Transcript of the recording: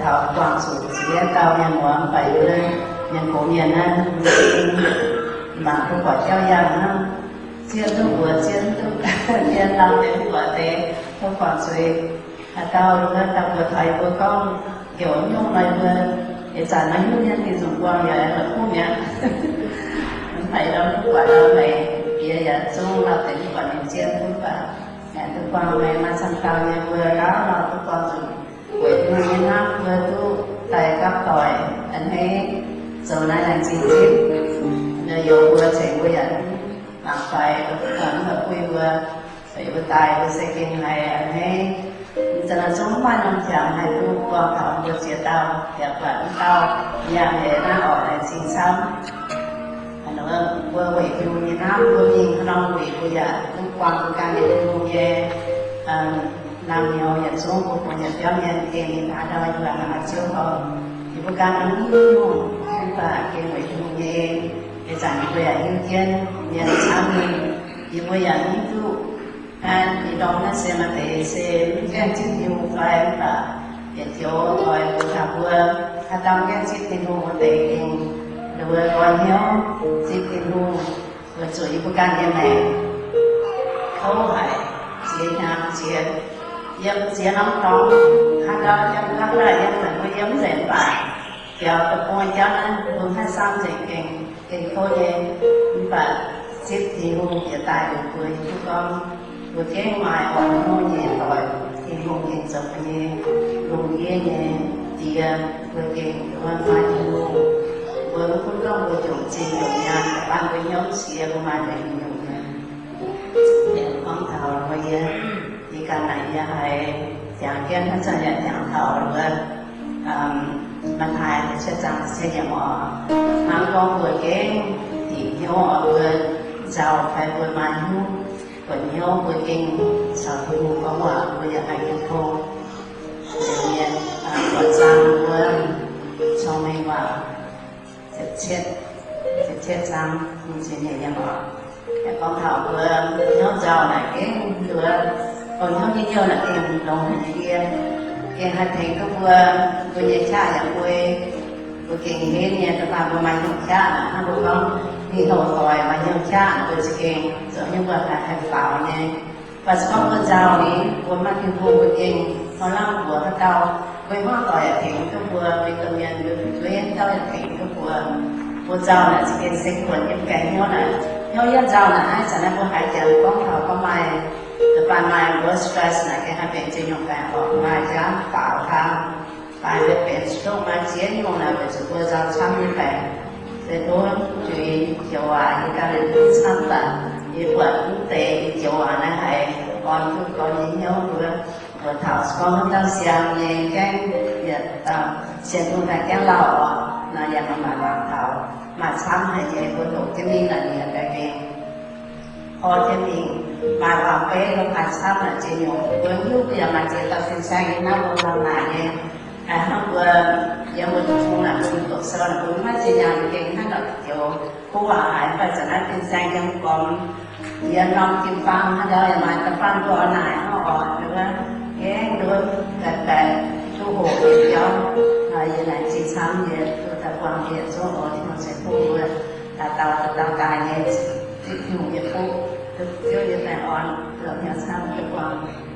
taux guangc zuqc ziex dauh mienh muoz, mv baac yie mienh gox mienh naaiv, mangc duqv buatc jauv yangh hnangv, zien duqv mbuox, zien duqv mienh lamh deix mbuox deix, tov guangc zuiz. Haaix dauh wuov dauh mbuo taux yie mbuo gorngv heuc nyungc nor, yie mbuo ih zanc nor hiuv mienh dingh nzunc buangh yaac la'kuqv mi'aqv. Mv baac yie mbuo duqv buatc nor meih, yie yaac zungv lamh deix mbuox ninh zien duqv baac, aengx duqv buangh meih maaih camv dauh nyei mbuo ndaauv nor duqv buangh nzunc weic Tin-Hungh nyei hnamv mbuo duqv daaih gapv doic a'hneiv zoux naaiv laengz zingh zipv. Nor youz mbuo ceix mbuo yaac mangc faix, mv baac bui mbuo, yie mbuo daaih mbuo se gengh haiz a'hneiv. Zanc naaiv zungv mv maaih norm jangx haih duqv buangh taux mbuo ziex dauh, yaac buatc mv dauh yangh heix naaiv orqc, laengz zingh camv. Mbuo weic Tin-Hungh nyei hnamv, mbuo mingh haaix norm wuic mbuo yaac duqv buangh mbuo ganh nyei Tin-Hungh nyei naamh nyouz yietc zungv, mbuo bun yietc biauv mienh gengh mingh haaix ndau yaac maaih ziouv gorngv, yie mbuo ganh mv hiuv nyungc, mv baac gengh weic Tin-Hungh nyei en, ih zanc yie mbuo yaac hiuv jienv mienh camv mingh, yie mbuo yaac mv duqv ih ndorm naaiv se maaih deix se mv gaengh zipv Tin-Hungh fai, mv baac yietc joux oix mbuox taux mbuo, haaix dauh mv gaengh zipv Tin-Hungh wuov deix gengh, mbuo nqoi hnyouv zipv Tin-Hungh, weic zuqc yie mbuo ganh nyei maengc kouv haic, ziex hnyangx ziex, yiem ziex norm dorngx, haaix ndau yiem hnangv naaic, yiem naaic mbuo yiem mv nzengc, mv baac biaux deic-bung jauv naaiv mbuo haih samv nzengc gengh, gengh kouv nyei. Mv baac zipv Tin-Hungh bieqc daaih liuz mbuo hiuv duqv gorngv, mbuo gengh maaih orn hnyouv nyei doic, Tin-Hungh gengh zoux mbuo nyei lungh ndiev nyei Diex, mbuo gengh maaih Tin-Hungh. Mbuo mv gunv gorngv mbuo jomc zinh jomc nyaanh, da'faanh mbuo hnyouv siex, mbuo maaih mbuo nyungc-nyungc nyei. Aengx gorngv taux mbuo yie, yie ganh naaic yie haiz jangx jienv hnangv zanc yaac jangx taux wuov, Matv^taai da'cietv zaang da'cietv yiemc oc. Hnangv gorngv mbuo gengh dingc hnyouv oix mbuo nzauh fai mbuo maaih hnyouv buonc hnyouv mbuo gengh caux Tin-Hungh gorngv waac mbuo yaac haih duqv tong. Mienh buatc zaang mbuo cong-mengh waac, da'cietv zaang hmz ziepc nyeic yiemc oc. Gorngv taux mbuo hnyouv nzauh naaic gengh mbuo, gorngv hnyouv nyei hnyouv naaic gengh longx haic nyei, gengh haih tengx duqv mbuo, mbuo nyei qaqv yaac mbuo, mbuo gengh henv nyei, da'faanh mbuo maaih hnyouv qaqv naaic, hnangv mbuo gorngv mingh houc doic maaih hnyouv qaqv naaic, mbuo za'gengh zoux hnyouv mbuo haih haih faaux nyei. Mv baac se gorngv mbuo nzauh ni, mbuo maaih Tin-Hungh mbuo gengh hnangv lamh mbuox haaix dauh, mbuo hnyouv doic yaac tengx duqv mbuo, mbuo domh mienh mbuo zueiv haaix dauh yaac tengx duqv mbuo. Mbuo nzauh naaic za'gengh se kuonx yiem gaengh hnyouv naaic. Hnyouv yaac nzauh naaic, hnangv zanc naaiv mbuo haiz janx gorngv taux gorngv maaih, da'faanh maaih mbuo stress naaic, gengh haih benx ziex nyungc baengh orqc, maaih jaav faaux hnangv. Maaih mbuo benx stroke, maaih ziex nyungc naaic weic zuqc mbuo nzauh camv nyei baengc. Se tov juix joux waac yie ganh duqv camv daaih, yie buatc mv deix joux waac naaiv haiz orn duqv gorn nyei hnyouv mbuo. Mbuo taux se gorngv wuov dauh siang nyei gaengh, sienx Tin-Hungh daaih gaengh lauh oc, nor yaac maaih mangc taux maaih camv haic nyei, mbuo doqc jienv mingh naaic ninh daaih gengh Porv jienv mingh, maaih wangc beiv longx haic camv naaic ziex nyungc. Mbuo hiuv mbuo yaac maaih ziex dauh fin-saeng yiem naaiv mbuo hnangv naaic nyei. Hnangv mbuo yiem mbuo deic-bung naaic, mbuo doqc sou naaic, mbuo maiv ziex nyaanh gengh hnangv nor joux kuv waac haic, mv baac zanc naaiv fin-saeng yiem gormx, yiem norm jiu-baang hnangv ndau yaac maaih da'faanh mbuo oix naaic hnangv oc, nduov, gengh nduov, baeqc baeqc duqv hoqc nyei jauv. Yie laengz zingh camv, yie duqv daaih buangh yie zungv oix Tin-Hungh ceix fuqv mbuo dauh dauh dauh daaih nyei, zipv Tin-Hungh nyei fuqv, duqv Ziouv nyei baengh orn, longc hnyouv camv duqv buangh.